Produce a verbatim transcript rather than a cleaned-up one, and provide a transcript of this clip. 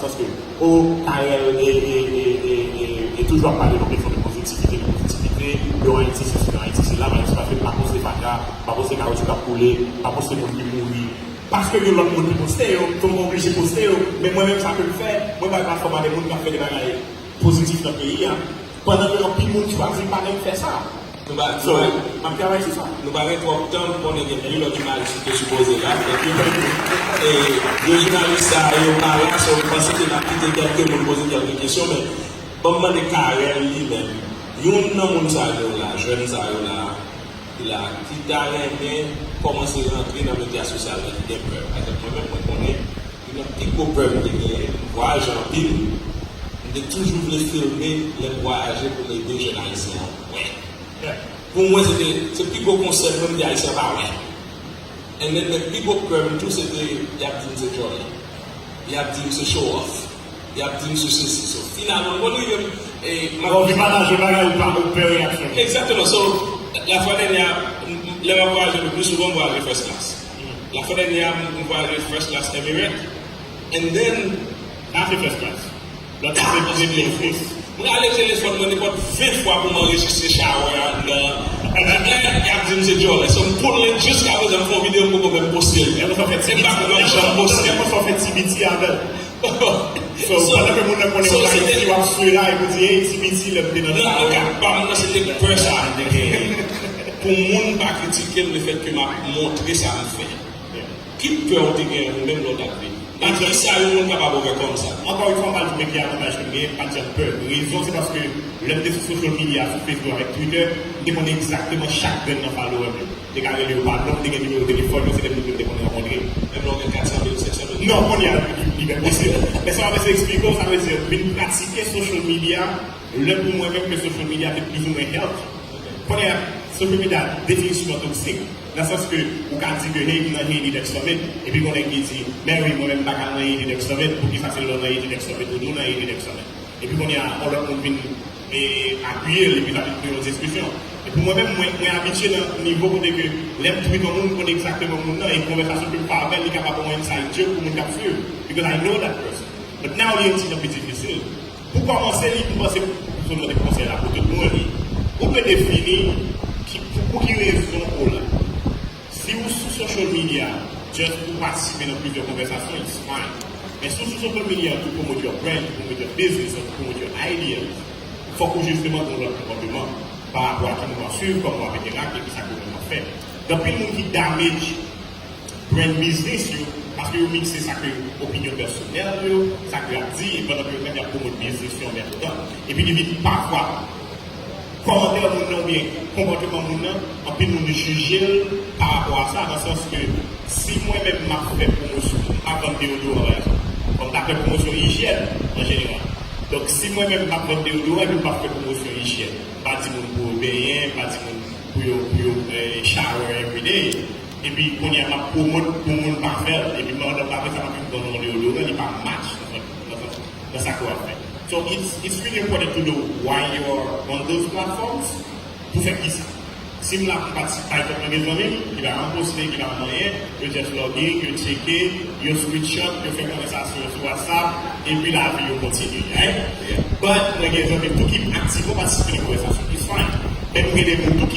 Paske, o, Carel e, e, e, e, e, e toujou ap pale nan kesyon de pozitivite, de pozitivite, de Ayiti sesi, de Ayiti sela, bagay sa, paske m pa poste fatra, m pa poste kawoutchou k ap koule, m pa poste moun ki mouri. Paske gen lòt moun ki poste yo, donk mwen oblije poste yo, men mwen menm sa ke m fè, mwen bay platfòm a de moun k ap fè de bagay pozitif nan peyi a, pandan ke anpil moun chwazi pa menm fè sa. Nou pa, nou So, pa, m ap travay sou sa. Nou pa gen twòp tan, m konnen gen de lòt jounalis ki te sipoze la, epi, e, de jounalis sa yo pa la, so m panse ke n ap kite kèlke moun poze kèlke kesyon, men ban m mande Carel li menm, youn nan moun sa yo la, jèn sa yo la, ki la, ki ta renmen kòmanse rantre nan medya sosyal la, ki gen pè. Pa egzanp, mwen menm, mwen konnen, youn nan pi gwo pè m te genyen, m vwayaje anpil, m te toujou vle filme lè m vwayaje pou m ede jèn ayisyen an wè. Pou mwen, se te, se pi gwo konsèp mwen, m di ayisyen pa wè. And then, men pi gwo pè m tou, se te, y ap di m se djòlè. Y ap di m se show off. Y ap di m se sesi. So, finalman, mwen rive, e, m ap Bon, vin pataje bagay ou pa, ou pè reyaksyon. Egzakteman. So, lafwa dènyè a, m, m, lè m ap vwayaje le pli souvan, m vwayaje first class. Lafwa dènyè a, m, m vwayaje first class Emirates. And then, Sa se first class. Lòt la se business. Mwen rale telefòn mwen nenpòt ven fwa pou m anrejistre shower anndan. Epi, y ap di m se djòlè. So, m pulling jiskaprezan, m fè yon videyo, m poko menm poste l. Epi sa fè ti biti. M pa konn janm poste l. Epi sa fè ti biti avè l. So, pandan ke moun nan konnen yon bagay, si w ap swe la, epi w di, "Hey, ti biti, lè m te nan shower." Nan ka pa m nan, se te pè sa m te genyen. Pou moun pa kritike m, lefètke m ap montre sa m fè. Ki pè w te genyen ou menm lè w t ap vini? E kisa yon moun kapab overcome sa? Ankò yon fwa, m pral di men ki avantaj ke m genyen, m pa t janm pè. Rezon, se paske lè m te sou social media, sou Facebook avèk Twitter, m te konnen egzakteman chak grenn nan follower m yo. M te ka rele yo pa non, m te gen nimewo telefòn yo, se de moun yo m te konn rankontre. Menm lè w gen kat san mil, senk san mil. Non, kounye a, li, li, li byen posib. Men sa m ap eseye eksplike w, sa vle di, m vin pratike social media, lè pou mwen menm ke social media te plizoumwen healthy. Kounye a, social media definitivman toksik. Nan sans ke ou ka di ke, "Hey, m nan Haiti Tech Summit," epi gon nèg ki di, "Mary, mwen menm m pa ka nan Haiti Tech Summit, poukisa se lè w nan Haiti Tech Summit ou di w nan Haiti Tech Summit?" Epi kounye a, yon lòt moun vin, e, apiye l, epi sa vin kreye yon diskisyon. E pou mwen menm, mwen, mwen abitye nan nivo kote ke lè m tweet yon moun, m konnen egzakteman moun nan, e konvèsasyon ke m fè avè l, li kapab yon inside joke pou moun k ap swiv, because I know that person. But now, li enn ti jan pi difisil. Pou kòmanse, li, m panse, pou mande konsèy la pou tout moun, ou dwe defini ki, pou, pou ki rezon ou la. Si ou sou social media just pou patisipe nan plizyè konvèsasyon, it's fine. Men si ou sou social media to promote your brand, to promote your business, to promote your ideas, fòk ou jisteman gen yon lòt konpòteman pa rapò a ki moun w ap swiv, kòman w ap enterakte, ki sa ke moun ap fè. Gen anpil moun ki damage brand business yo, paske yo mikse sa ke opinyon pèsonèl yo, sa ke y ap di, e pandan ke yo menm y ap pwomot business yo an menm tan. Epi li vin pafwa kòmantè moun nan oubyen konpòteman moun nan, anpil moun jije l pa rapò a sa, nan sans ke si mwen menm m ap fè pwomosyon, m ap vann deodoran pa egzanp, bon, m ta fè pwomosyon ijyèn an jeneral. Donk, si mwen menm m ap vann deodoran epi m p ap fè pwomosyon ijyèn, m pa di moun pou yo benyen, m pa di moun pou yo, pou yo, eh, shower everyday, epi kounye a m ap pwomot pou moun pa fè l, epi pandan m pa fè sa, m ap vin vann yon deodoran, li pa match nan, nan, nan sa ke w ap fè. So it's, it's really important to know why you're on those platforms. Pou fè kisa? Si m la pou patisipe, pa egzanp, mwen gen zanmi m ki pa janm poste, ki pa janm anyen, yo just log in, yo tcheke, yo screenshot, yo fè konvèsasyon sou WhatsApp, epi lavi yo kontinye, right? But mwen gen zanmi m tou ki aktivman patisipe nan konvèsasyon, it's fine. Men nou gen de moun tou ki